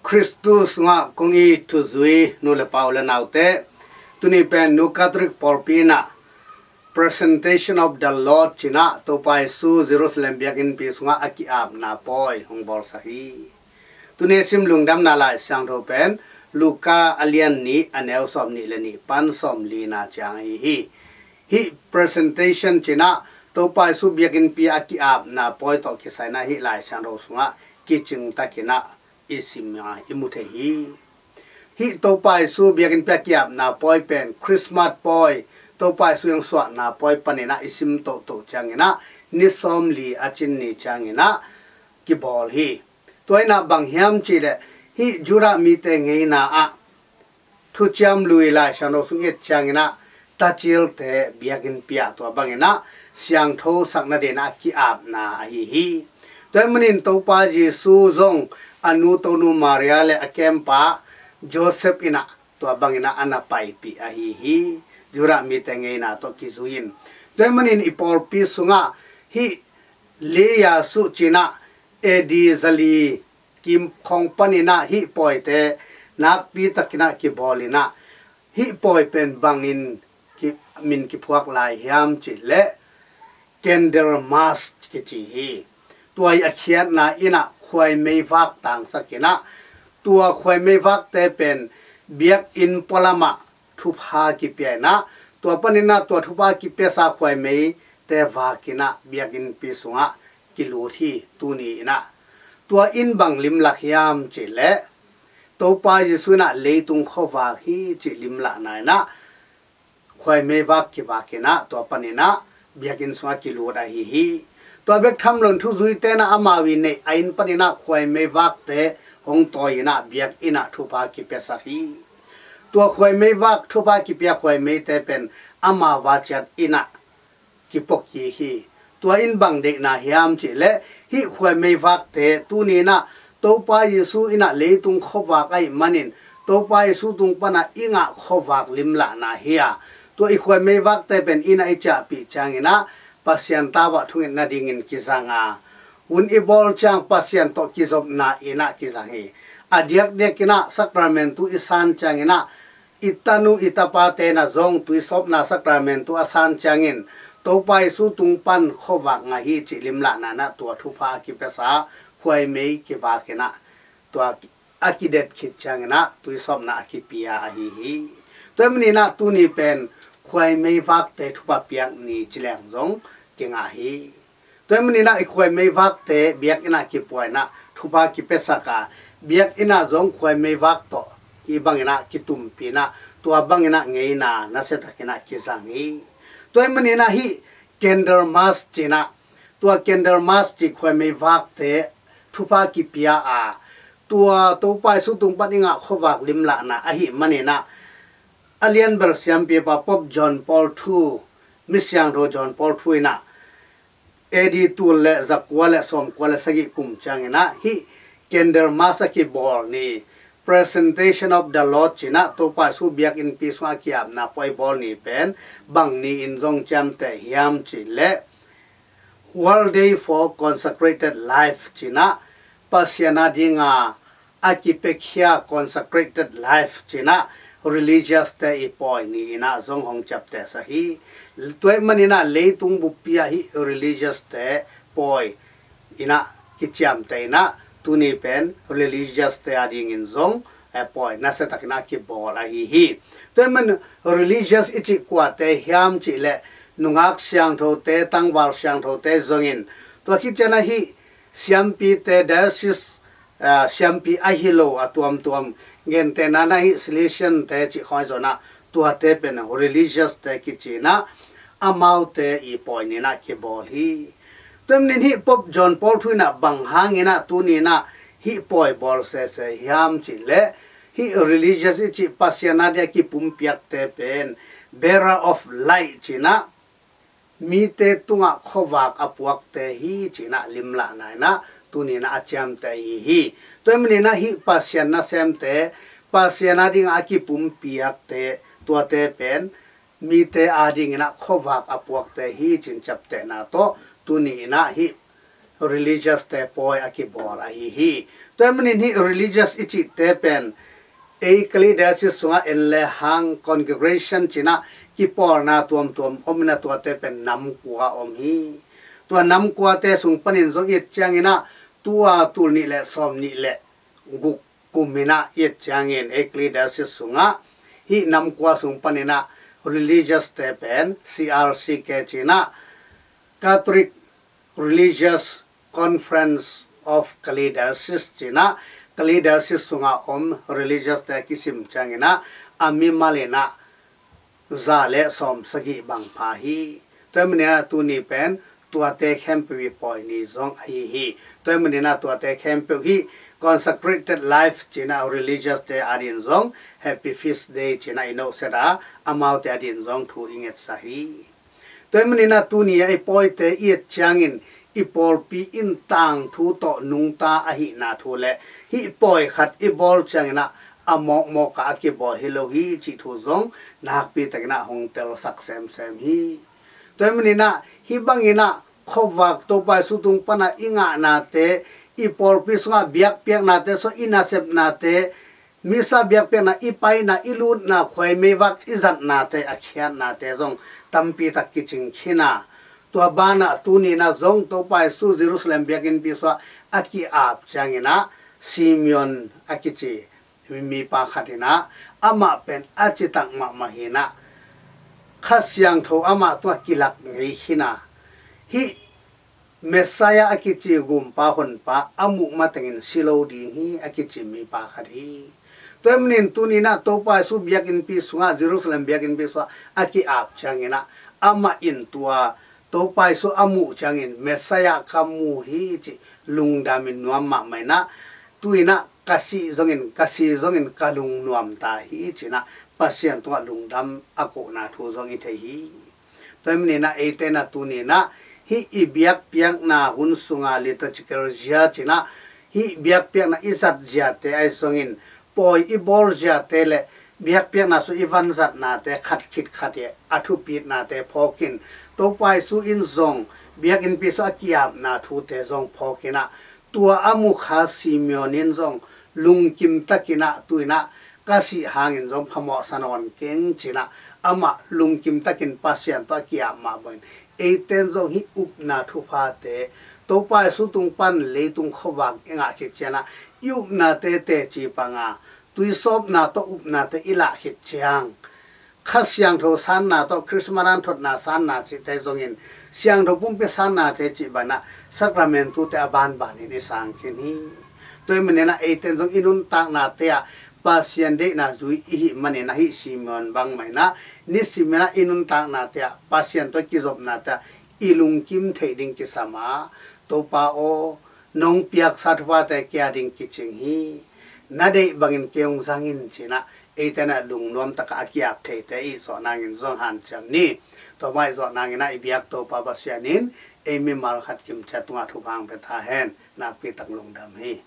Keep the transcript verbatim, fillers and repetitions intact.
Khristu sungah kong it thuzui nu le pa, u le naute, tuni pen Nu Catholic pawlpi in ah Presentation of the Lord ci-in ah Topa Jesu Jerusalem biakinnpi sungah a ki-apna pawi hong bawlsak hi. Tuni sim lungdamna Lai Siangtho pen Luka a lian nih, a neu sawm nih le nih pan sawm lina ciang ahi hi. Hih presentation ci-in ah Topa Jesu biakinnpi a ki-apna pawi tawh kisai in ah hih Lai Siangtho sungah kicingtakin ah i sim a i mu thei hi. Hih Topa Jesu biakinnpi a ki-apna pawi pen Christmas pawi, Topa Jesu hong suahna pawi panin ah i sim tohtoh ciangin ah ni sawmli a cin ni ciangin ah kibawl hi. Tua in ah bang hiam cih leh hih Judah mite ngeina ah Thuciam Lui Lai Siangtho sung i et ciangin ah tacilte biakinnpi ah tua bangin ah siangthosak nadingin ah a ki-apna ahi hi. Tua ahih manin Topa Jesu zong a nu Tonu Maria le a kempa Joseph in ah tua bangin ah a na paipih ahi hi. Judah mite ngeina tawh kizui-in. Tua ahih manin i pawlpi sungah hih Leiya Su ci-in ah A D zali kim khawng panin ah hih pawite nakpi takin ah kibawl in ah, hih pawi pen bangin ki, min kiphuak lai hiam cih leh Candlemas kici hi. Tua i a khiatna in ah khuaimei vak tangsak in ah, tua khuaimei vakte pen biakinn pualam ah thupha kipia in ah, tua panin ah tua thupha kipiasa khuaimeite vak in ah biakinnpi sungah kilut hi. Tuni in ah tua in bang limlak hiam cih leh Topa Jesu in ah leitung khuavak hi cih limlahna in ah khuaimei vak kivak in ah tua panin ah biakinn sungah kilut ahi hi. Tua bek tham loin thuzuite in ah amau i neih a inn panin ah khuaimei vakte hong tawi in ah biakinn ah thupha kipiasak hi. Tua khuaimei vak thupha kipia khuaimeite pen amau a ciat in ah kipuakik hi. Tua in bang deihna hiam cih leh hih khuaimei vakte tuni in ah Topa Jesu in ah leitung khuavak ahih manin Topa Jesu tung pan ah i ngah khuavak limlahna hi a, tua i khuaimei vakte pen inn ah i ciahpih ciangin ah Pasian tau ah thunget nadingin kizang a, hun i bawl ciang Pasian tawh kizopna in ah kizang hi. A diakdiakin ah Sacramentu i san ciangin ah i tanu i tapate in ah zong tuisawpna Sacramentu a san ciangin Topa Jesu tung pan khuavak ngah hi cih limlahna in ah tua thupha a kipiasa khuaimei kivak in ah tua a kidet khit ciangin ah tuisawpna a kipia ahi hi. Tua ahih manin ah tuni pen khuaimei vakte thupha piak ni ci leng zong kingah hi. Tua ahih manin ah i khuaimei vakte biakinn ah kipia in ah thupha kipiasak a, biakinn ah zong khuaimei vak tawh hih bangin ah kitumpih in ah tua bangin ah ngeina nasiatakin ah kizang hi. Tua ahih manin ah hih Candlemas ci-in ah, tua Candlemas cih khuaimei vakte thupha kipia a, tua Topa Jesu tung pan i ngah khuavak limlahna ahih manin ah a lianbel siampipa Pope John Paul thu, mi siangtho John Paul thu in ah A D tul le zakua le sawmkua le sagih kum ciangin ah hih Candlemas a kibawl ni, Presentation of the Lord ci-in ah Topa Jesu biakinnpi sungah a ki-apna pawi bawl ni pen bang ni-in zong ciamteh hiam cih leh World Day for Consecrated Life ci-in ah Pasian a dinga a kipiakhia consecrated life ci-in ah religious te i pawi ni-in ah zong hong ciaptehsak hi. Tua ahih manin ah leitung buppi ah hih religious te pawi in ah kiciamteh in ah tuni pen religious te a dingin zong eh, pawi nasiatakin ah kibawl ahi hi. Tua ahih manin religious i cih kuate hiam cih leh nungak siangthote, tangval siangthote zongin, tua khit ciang ah hih siampite, diocese, ah, siampi ahi lo a tuamtuam gentehna in ah hih Salesian te cih khawng zong ah tuate pen religious te kici in ah amaute i pawi ni-in ah kibawl hi. Tua ahih manin hih Pope John Paul thu in ah bang hangin ah tuni in ah hih pawi bawl sese hiam cih leh hih religious i cih Pasian a ding a kipumpiakte pen bearer of light ci-in ah mite tungah khuavak a puakte hi ci-in ah limlahna in ah tuni in ah a ciamteh ahi hi. Tua ahih manin ah hih Pasian nasemte, Pasian a ding a kipumpiakte, tuate pen mite a dingin ah khuavak a puakte hi ci-in ciaptehna tawh tuni in ah hih religious te pawi a kibawl ahi hi. Tua ahih manin hih religious i cihte pen ei Kalay Diocese sungah en le hang congregation ci-in ah kipawlna tuamtuam om in ah, tuate pen nam kua om hi. Tua nam kuate sung panin zong i et ciangin ah tua tul nih le sawm nih le guk kum in ah i et ciangin ei Kalay Diocese sungah hih nam kua sung panin ah religious te pen C R C K ci-in ah Catholic Religious Conference of Kalay Diocese ci-in ah Kalay Diocese sungah om religious te a kisim ciangin ah a mimal in ah za le sawm sagih bang pha hi. Tua ahih manin ah tuni pen tuate khempeuh i pawi ni zong ahi hi. Tua ahih manin ah tuate khempeuh hih consecrated life ci-in ah religious te adingin zong Happy Feast Day ci-in ah i nohset a, amaute adingin zong thu i ngetsak hi. Tua ahih manin ah tuni a i pawite i et ciangin i pawlpi in tangthu tawh nungta ahihna thu le hih pawi khat i bawl ciangin ah a mawkmawk ah a kibawl hi lo hi cih thu zong nakpi takin ah hong telsak semsem hi. Tua ahih manin ah hih bangin ah khuavak Topa Jesu tung pan ah i ngahnate, i pawlpi sungah biakpiaknate, sungah i nasepnate, Missa biakpiakna, i paina, i lutna, khuai meivak i zatnate, a khiatnate zong tampi tak kicing khin a, tua banah tuni in ah zong Topa Jesu Jerusalem biakinnpi sungah a ki-ap ciangin ah Simeon a kici mipa khat in ah, amah pen a citak mahmah hi in ah Kha Siangtho amah tungah kilak ngei khin a, hih Messiah a kici gumpa honpa a muh matengin si lo ding hi a kici mipa khat hi. Tua ahih manin tuni in ah Topa Jesu biakinnpi sungah, Jerusalem biakinnpi sungah a ki-ap ciangin ah amah in tua Topa Jesu a muh ciangin Messiah ka mu hi cih lungdamin nuam mahmah in ah, tu in ah ka sih zongin, ka si zongin ka lungnuam ta hi ci-in ah Pasian tungah lungdam a kohna thu zong i thei hi. Tua ahih manin ah eite in ah tuni in ah hih i biakpiakna hun sunga liturgical year ci-in ah hih biakpiakna i zat ziate ahi zongin pawi i bawl ziate le biakpiakna sung i vanzatnate khat khit khat i a thupitnate phawkin Topa Jesu in zong biakinnpi sung a ki-apna thute zong phawkin ah tua a mu Kha Simeon in zong lungkim takin ah tu in ah ka sih hangin zong phamawhsa nawn keng ci-in ah amah lungkim takin Pasian tawh a ki-ap mah bangin eite in zong hih upna thuphate Topa Jesu tung pan leitung khuavak i ngah khit ciangin ah i upnate teci panga tuisawpna tawh upnate i lah khit ciang Kha Siangtho sanna tawh Christmas hanthotna sanna cihte zongin Siangtho Pumpi sannate cih bangin ah Sacramentu te a banbanin i sang khin hi. Tua ahih manin ah eite in zong i nuntaknate ah Pasian deihna zui i hih manin ah hih Simeon bangmah in ah nisim in ah i nuntaknate ah Pasian tawh kizopnate ah i lungkim theih ding kisam a, Topa aw, nong piaksa thuphate kei a ding kicing hi. Na deih bangin kei hong zang in ci-in ah eite in ah lungnuam takin a ki-ap theite i zawh nangin zong hanciam ni. Tua mah i zawh nangin ah i biak Topa Pasian in ei mimal khat kimciat tungah thupha hong pia ta hen. Nakpi tak lungdam hi.